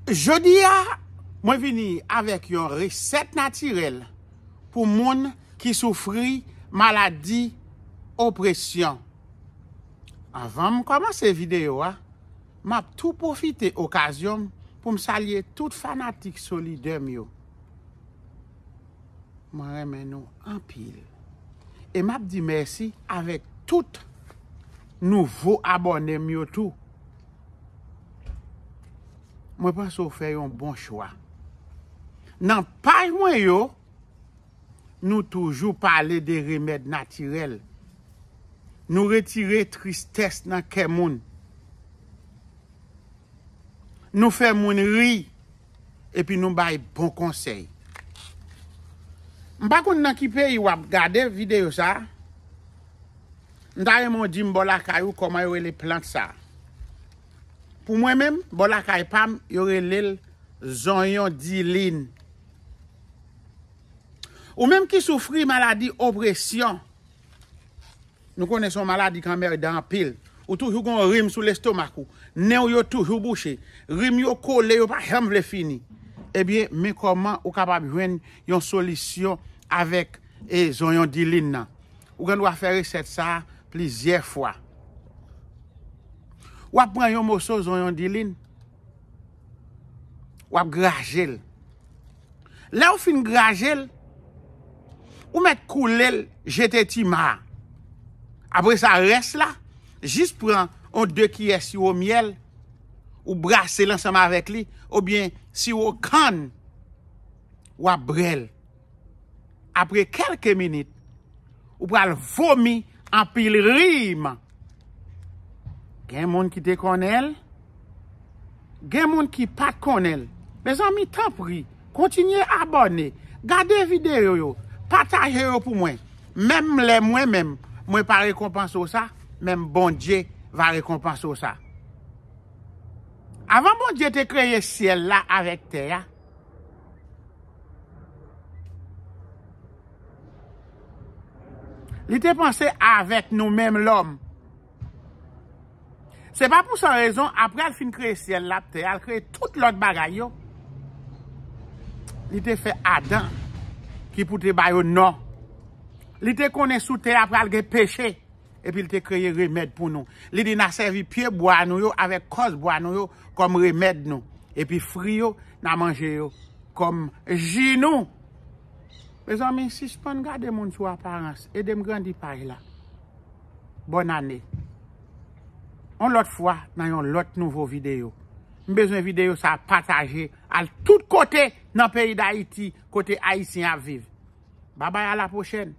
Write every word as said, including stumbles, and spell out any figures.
Jodi a, mwen vini avèk yon resèt natirèl pou moun ki soufri maladi opresyon. Anvan m kòmanse videyo a, m ap tou pwofite okazyon m pou m salye tout fanatik Solidè m yo. Mwen renmen nou anpil. E m ap di mèsi avèk tout nouvo abòne m yo tou. Mwen panse w fè yon bon chwa. Nan paj mwen yo, nou toujou pale de remèd natirèl. Nou retire tristès nan kè moun. Nou fè moun ri, epi nou bay bon konsèy. M pa konn nan ki peyi w ap gade videyo sa a. M ta renmen w di m bò lakay ou kòman yo rele plant sa a. Pou mwen menm, bò lakay pa m, yo rele l zonyon dilin. Ou menm ki soufri maladi opresyon, nou konnen se yon maladi k anmèdan anpil. Ou toujou gen yon rim sou lestomak ou. Nen w yo toujou bouche. Rim yo kole, yo pa janm vle fini. Ebyen, men kòman ou kapab jwenn yon solisyon avèk e zonyon dilin nan. Ou gen dwa fè resèt sa a plizyè fwa. W ap pran yon moso zonyon dilin, w ap graje l. Lè w fin graje l, ou mèt koule l, jete ti ma a. Apre sa, rès la, jis pran yon de kiyè siwo myèl, ou brase l ansanm avèk li, oubyen siwo kann, w ap brè l. Apre kèlke minit, ou pral vomi anpil rim. Gen moun ki te konnen l, gen moun ki pa t konnen l. Mezanmi, tanpri, kontinye abòne, gade videyo yo, pataje yo pou mwen. Menm lè mwen menm, mwen pa rekonpanse w sa, menm Bondye va rekonpanse w sa. Avan Bondye te kreye syèl la avèk tè a, li te panse avèk nou menm lòm. Se pa pou sa rezon, apre l fin kreye syèl la, tè a, l kreye tout lòt bagay yo. Li te fè Adan, ki pou te ba yo non. Li te konnen sou tè a pral gen peche, epi l te kreye remèd pou nou. Li di n a sèvi pye bwa nou yo avèk kòz bwa nou yo kòm remèd nou. Epi fri yo, n a manje yo kòm ji nou. Mezanmi, sispann gade moun sou aparans. Ede m grandi paj la. Bòn ane. Yon lòt fwa, nan yon lòt nouvo videyo. M bezwen videyo sa a pataje, al tout kote nan peyi Dayiti, kote Ayisyen ap viv. Babay, a la pwochèn.